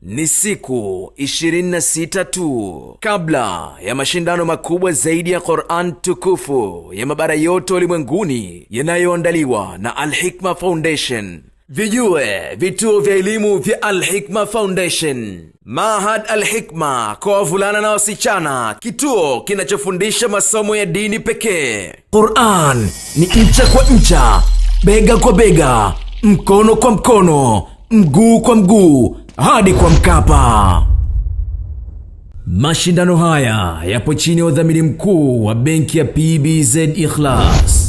Ni siku 26 tu kabla ya mashindano makubwa zaidi ya Quran tukufu ya mabara yote ulimwenguni yanayoandaliwa na Al Hikma Foundation. Vijue vituo vya elimu vya Al Hikma Foundation. Mahad Al Hikma kwa wavulana na wasichana, kituo kinachofundisha masomo ya dini pekee. Quran ni ncha kwa ncha, bega kwa bega, mkono kwa mkono, mguu kwa mguu, hadi kwa Mkapa. Mashindano haya yapo chini ya udhamini mkuu wa benki ya PBZ Ikhlas.